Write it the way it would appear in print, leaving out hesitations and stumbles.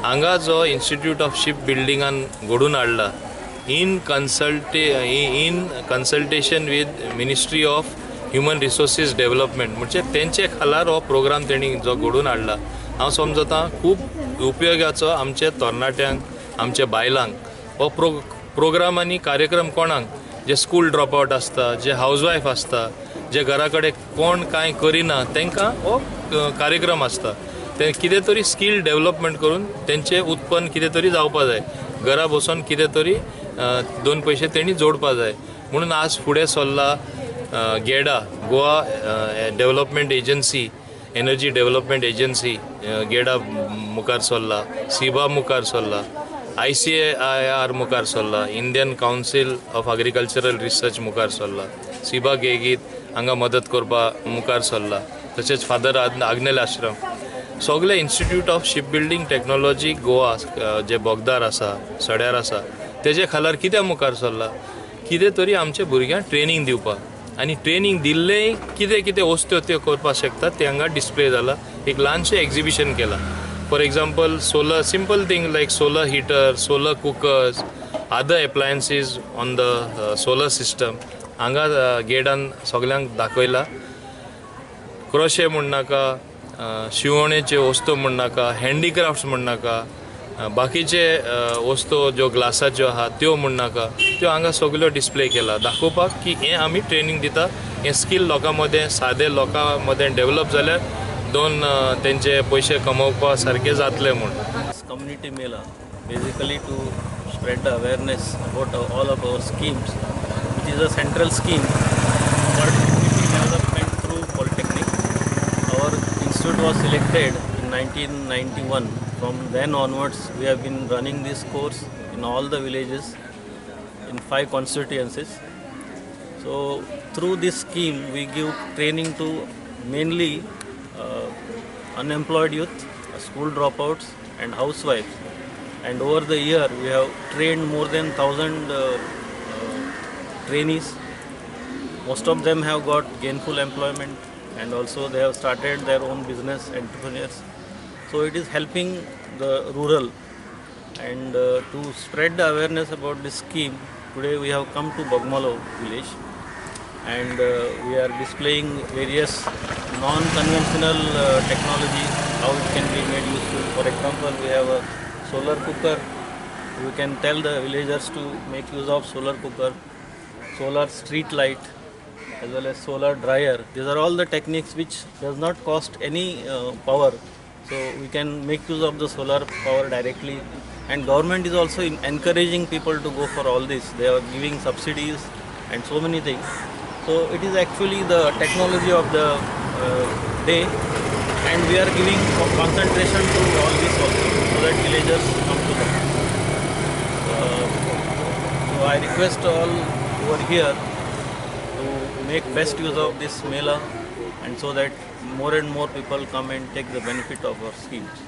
हांगा जो institute of ship बिल्डिंगान घडून हाडला in consultation with Ministry of Human Resources Development, म्हणजे तेंचे खालार हो प्रोग्राम तेणी जो घडून हाडला, हांव समजता खूब उपयोगाचो आमचे तरणाट्यांक, आमच्या बायलांक हो प्रोग्राम आनी कार्यक्रम. कोणाक जे स्कूल ड्रॉप आवट आसता, जे हावजवायफ आसता, जे घरा कडेन कोण कांय करिना, तांकां हो कार्यक्रम आसता. ते कितें तरी स्कील डेवलपमेंट करून तेंचें उत्पन्न कितें तरी जावपा जाय, घरा बसून कितें तरी दोन पयशे तेणी जोडपा जाय म्हणून आज फुडें सरला GEDA, Goa Development Agency, Energy Development Agency, GEDA मुखार सरला, सिबा मुखार सरला, ICAR मुखार सरला, Indian Council of Agricultural Research मुखार सरला, सिबा गेगीत हांगा मदत करपा मुखार सरला, तशेंच फादर आग्नेल आश्रम, सगळे Institute of Ship Building Technology Goa जे बोगदार आसा, सड्यार आसा, तेजे खालार कित्याक मुखार सरला, कितें तरी आमच्या भुरग्यांक ट्रेनींग दिवपाक आनी ट्रेनींग दिल्लें कितें कितें वस्तू त्यो करपाक शकता ते हांगा डिस्प्ले जाला. एक ल्हानशें एग्जिबिशन केलां. For example, solar, simple thing like solar heater, solar cookers, other appliances on the solar system हांगा गेडान सगल्यांक दाखयला. क्रोशे म्हणनाका, शिवणेच्यो वस्तू म्हणनाका, हँडीक्राफ्ट्स म्हणनाका, बाकीचे वस्तू ज्यो ग्लासाच्यो आहा त्यो म्हणनाका, त्यो हांगा सगल्यो डिस्प्ले केला दाखोवपाक की हें आमी ट्रेनींग दिता, हें स्कील लोकां मदें, सादे लोकां मदें डेवलप जाल्यार दोन तेंचे पयशे कमोवपा सारके जातले म्हूण. Community mela basically to spread the awareness about all of our schemes, which is a central scheme for community development through polytechnic. Our institute was selected in 1991. From then onwards we have been running this course in all the villages in 5 constituencies. So through this scheme we give training to mainly unemployed youth, school dropouts and housewives, and over the year we have trained more than 1,000 trainees. Most of them have got gainful employment and also they have started their own business, entrepreneurs. So it is helping the rural, and to spread the awareness about this scheme, today we have come to Bogmalo village and we are displaying various non-conventional technology, how it can be made useful. For example, we have a solar cooker. We can tell the villagers to make use of solar cooker, solar street light, as well as solar dryer. These are all the techniques which does not cost any power. So we can make use of the solar power directly, and government is also encouraging people to go for all this. They are giving subsidies and so many things. So it is actually the technology of the day, and we are giving concentration to all this also, so that villagers come to them. So I request all who are here to make best use of this mela, and so that more and more people come and take the benefit of our schemes.